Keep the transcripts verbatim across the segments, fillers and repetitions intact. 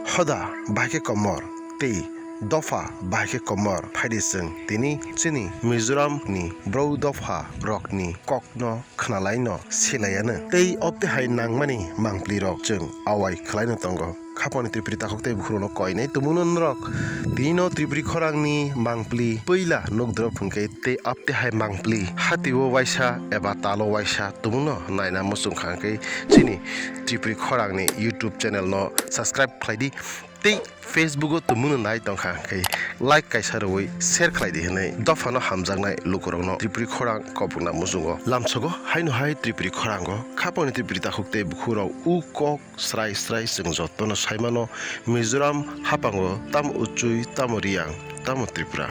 Hoda bahai khe komor tei dopha bahai khe komor. Phaidi chwng tini chini Mizoram ni bro dopha rokni kokno khwnalaino silaiyano tei obte hai nangmani mangpli rok chwng awai khwlaino tongo. Khapangni Tripuri takhuk tei bukhurokno koinai tumungno norok tini no Tripuri khorangni mangpli puila nukdrop hwnkhe tei obte hai mangpli hatio waisa eba talo waisa tumungno naina muchung kha hwnkhe chini Tripuri khorangni YouTube channel no subscribe khlai di tei Facebook o tumungno nai tongkha hwnkhe like kaisa rwui share khlai di hwnwi dophano hamjaknai lukurokno Tripuri khorang kobokna muchungo lamsogo haino hai Tripuri khorango khapangni Tripuri takhuk tei bukhurok u kok srai srai chwng jotono saimano Mizoram hapango tamo Uchui tamo Riyang tamo Tripura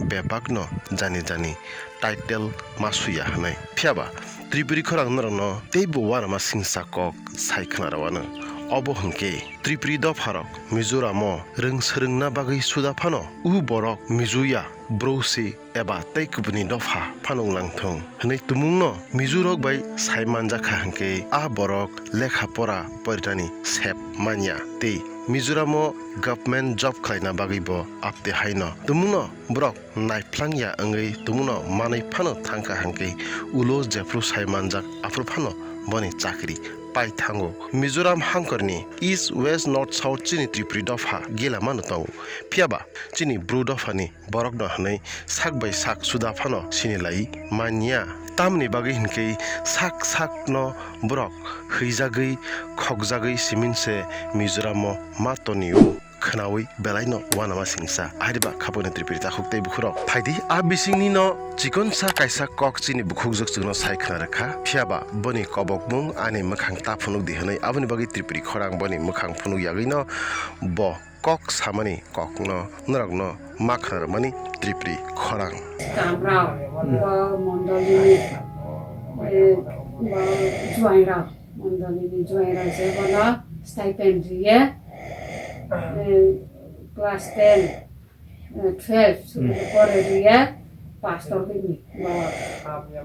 bebakno jani jani title ma suya hwnwi. Phiyaba Tripuri khorang norokno teibo uanama singsa kok sai khna rwano. Obo hwnkhe Tripuri dopharok Mizoramo rwng swrwngna bagwi suda phano u borok Mizoya bro se eba tei kubuni dopha phano wng lang thung hwnwi tumungno Mizorok bai sai manjakha hwnkhe a borok lekha pora porinani sep manya tei Mizoramo government job khlaina bagwibo apte haino tumungno borok naiphlangya wngwi tumungno manwi phano thangkha hwnkhe ulo jephru sai manjak aphuru phano boni chakri pai thango. Mizoram hangkorni East, West, North, South chini Tripuri dopha gila mano tongo. Phiyaba chini bru dophani borokno hwnwi sak bai sak suda phano sinilai manya. Tamni bagwi hwnkhe sak sakno borok hwijagwi khokjagwi simin se Mizoramo ma tonio. Khwnaui belaino uanama singsa. Ahiriba khapangni Tripuri takhuk tei bukhurok. Phaidi a bisingni no chikonsa kaisa kok chini bukhukjwk chwngno sai khna rwkha. Phiyaba boni kobokmung ani mwkhang ta phunuk di hwnwi aboni bagwi Tripuri khorang boni mwkhang phunuk yagwino bo kok samani kokno norokno ma khna rwmani Tripuri khorang. Kamrao, bo mondolini, eh, bo juairao, mondolini juairao se bono stipend riye, eh, class ten, eh, twelve, hmm, pore riye, pastor bini, bo,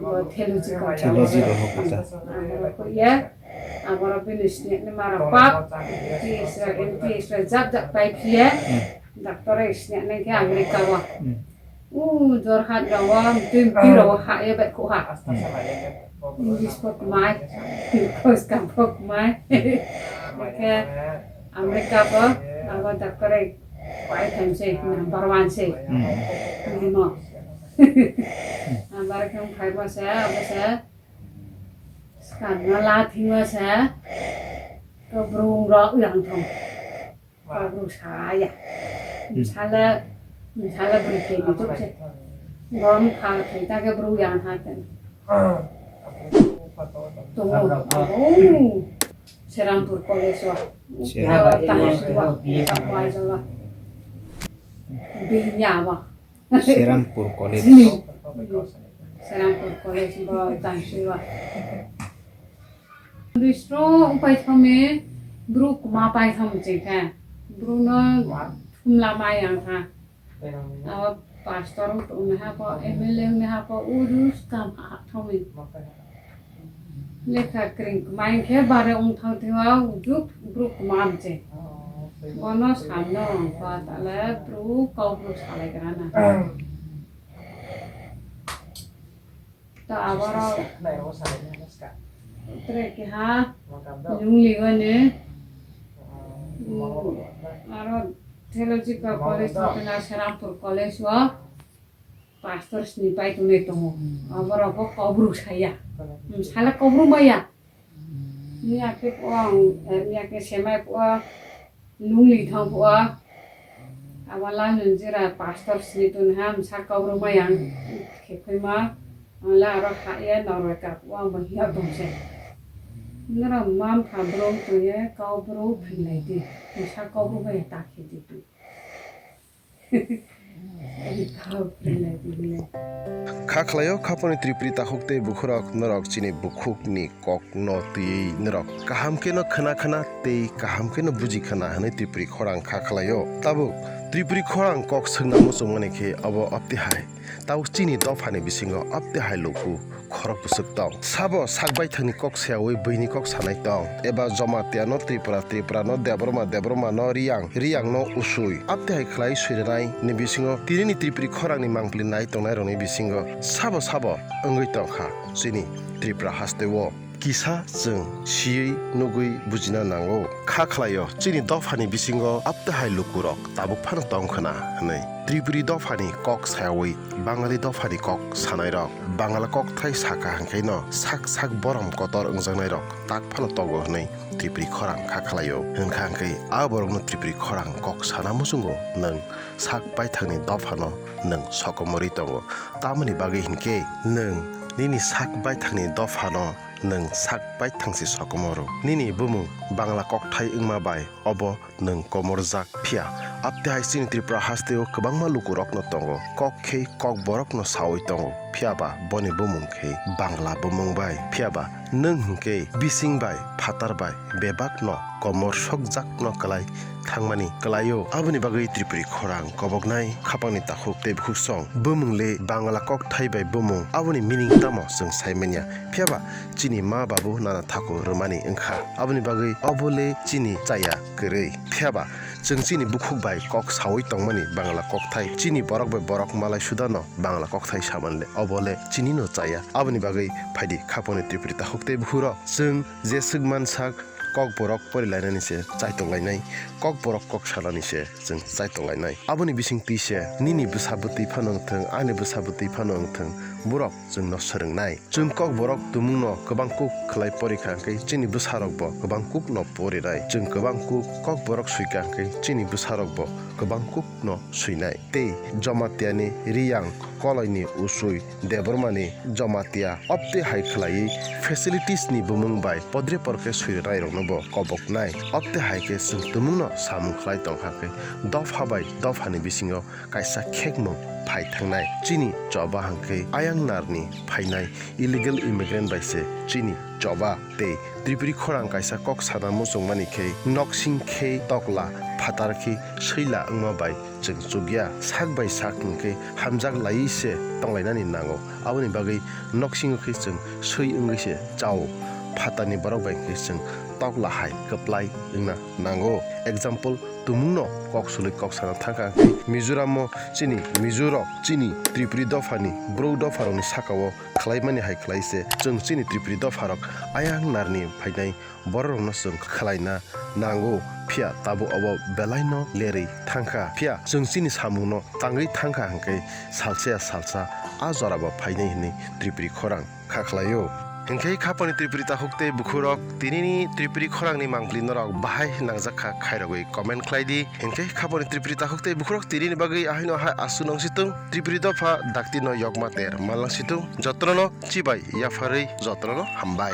bo theology ko. Theology bo hokha. Hmm, abo ko ye, Amoro bini siniakni mara pap, M T S ra, M T S ra jab jab pai phiye. Hmm. Doctor ai siniaknai khe America o. Hmm. U Jorhat rao, M T M P rao ha ye bai kho ha. Hmm. English pok mai, Koska pok mai. Hmm. Khe America o abo doctor ai pai tham se, number one se. Hmm. Nimo. Number khe phai bo se, abo se. Skang no la thima sa, to brung rok yang thong. Ko brung sa ya. Hmm. Sala, sala brung ke ni tuk se. Gom kha thai ta ke brung yang ha ten. To mo, oh, Serampore College wa. Serampore. Ta ha wa, ta wa ja wa. Bi nya wa. Serampore College. Serampore College bo tang sui o. Bistro upai thome bru kuma pai thom chekha. Bru no thumla mai ang kha. Abo pastor wng tong ha po, M L A wng ha po, uru skam ha thome. Lekha kring mai khe bare wng thang thima ujuk bru kuma amche. Bono samno wng pa tale bru kau bru salai gra na. Ta aboro tre keha lungli gone. Aro theological college thang Serampore College o. Pastor sini pai tongnai tongo. Aborok bo kobru saya. Hmm, sala kobru maya. Miya khe po ang, eh, miya khe semai po, lungli thang po. Abo la nung jera pastor sini tong ha, msa kobru maya ang khe khe ma. Ang la aro ha ya noroi ka po ang bo hiya tong se. Nora mam kha bro tong ye kobru phinai di. Msa kobru maya ta khe di tu. Kha khlaio khaponi Tripuri takhuk tei bukhurok norok chini bukhukni kokno twiwi norok kaham kheno khna khna tei kaham kheno buji khna hwnwi Tripuri khorang kha khlaio. Tabuk Tripuri khorang kok swngna muchungmani khe obo aptwi hai. Tabuk chini dophani bisingo aptwi hai luku khorok bwswk tong. Sabo sak baithangni kok sayaui buini kok sanai tong, eba Jamatia no Tripura, Tripura no Debbarma, Debbarma no Riyang, Riyang no Usui. Aptwi hai khlai swiranai ni bisingo tinini Tripuri khorangni mangpili nai tongnai rokni bisingo sabo sabo wngwi tongkha chini Tripura hasteo. Kisa chwng siyui nugui bujina nango. Kha khlaio, chini dophani bisingo aptwi hai lukurok tabuk phano tong khna hwnwi. Tripuri dophani kok sayaui Bangali dophani kok sanairok Bangla kokthai saka hwnkhe no sak sak borom kotor wngjaknairok tak phano tongo hwnwi Tripuri khorang kha khlaio. Hwnkha hwnkhe a borokno Tripuri khorang kok sana muchungo nwng sak baithangni dophano nwng sokomorwi tongo. Tamoni bagwi hinkhe nwng nini sak baithangni dophano nwng sak baithang se sokomoro. Nini bumung Bangla kokthai wngma bai obo nwng komorjak. Phiya aptwi hai chini Tripura hasteo kwbangma lukurokno tongo. Kok khe Kokborokno saui tongo. Phiya ba boni bumung khe Bangla bumung bai. Phiya ba nwng hinkhe bising bai, phatar bai bebakno komor sokjakno kwlai thangmani kwlaio. Aboni bagwi Tripuri khorang koboknai khapangni takhuk tei bukhuksong. Bumung le Bangla kokthai bai bumung. Aboni meaning tamo chwng sai manya. Phiya ba chini ma babu nana thaku rwmani wngkha. Aboni bagwi obo le chini chaya kwrwi. Phiya ba chwng chini bukhuk bai kok saui tongmani Bangla kokthai. Chini borok bai borok malai sudano Bangla kokthai samani le obo le chini no chaya. Aboni bagwi phaidi khapangni Tripuri takhuk tei bukhurok. Chwng jeswk mansak Kokborok porilainani se chaitonglainai, Kokborok kok sanani se chwng chaitonglainai. Aboni bisingtwi se nini bwsa bwtwi phano wngthwng, ani bwsa bwtwi phano wngthwng, borok chwngno swrwngnai. Chwng Kokborok tumungno kwbang kuk khlai porikha hwnkhe chini bwsarokbo kwbang kukno porinai. Chwng kwbang kuk Kokborok suikha hwnkhe chini bwsarokbo kwbang kukno suinai. Tei Jomatiani Riyang, Koloini Usui, Debbarmani Jamatia, optwi hai khlaiwi facilities ni bumung bai podre porke swiranai rokno bo koboknai. Optwi hai khe chwng tumungno samung khlai tongkha khe dopha bai dophani bisingo kaisa khekmung phai thangnai. Chini choba hwnkhe ayang narni phainai illegal immigrant bai se chini choba tei Tripuri khorang kaisa kok sana muchungmani khe noksing khe tokla phatar khe swila wngma bai chwng chukya, sak bai sak hwnkhe hamjak laiwi se tonglainani nango. Aboni bagwi noksingo khe chwng swi wngwi se chao, phatarni borok bai hwnkhe chwng tokla hai kwplai wngna nango. Example, tumungno kok sului kok sana thangkha hwnkhe Mizoramo chini Mizorok chini Tripuri dophani bwrwi dopharokni sakao khlaimani hai khlai se chwng chini Tripuri dopharok ayang narni phainai bororokno chwng khlaina nango, phiya tabuk obo belaino lerwi thangkha. Phiya chwng chini samungno tangwi thangkha hwnkhe salsa ya salsa a jorabo phainai hwnwi Tripuri khorang kha khlaio. Hinkhe khapangni Tripuri takhuk tei bukhurok tinini Tripuri khorangni mangpili norok bahai nangjak kha khairogwi comment khlai di. Hinkhe khapangni Tripuri takhuk tei bukhurok tinini bagwi ahaino hai aswk nang situng, Tripuri dopha dakti no yokma ter mal nang situng, jotono no chibai yapharwi jotono no hambai.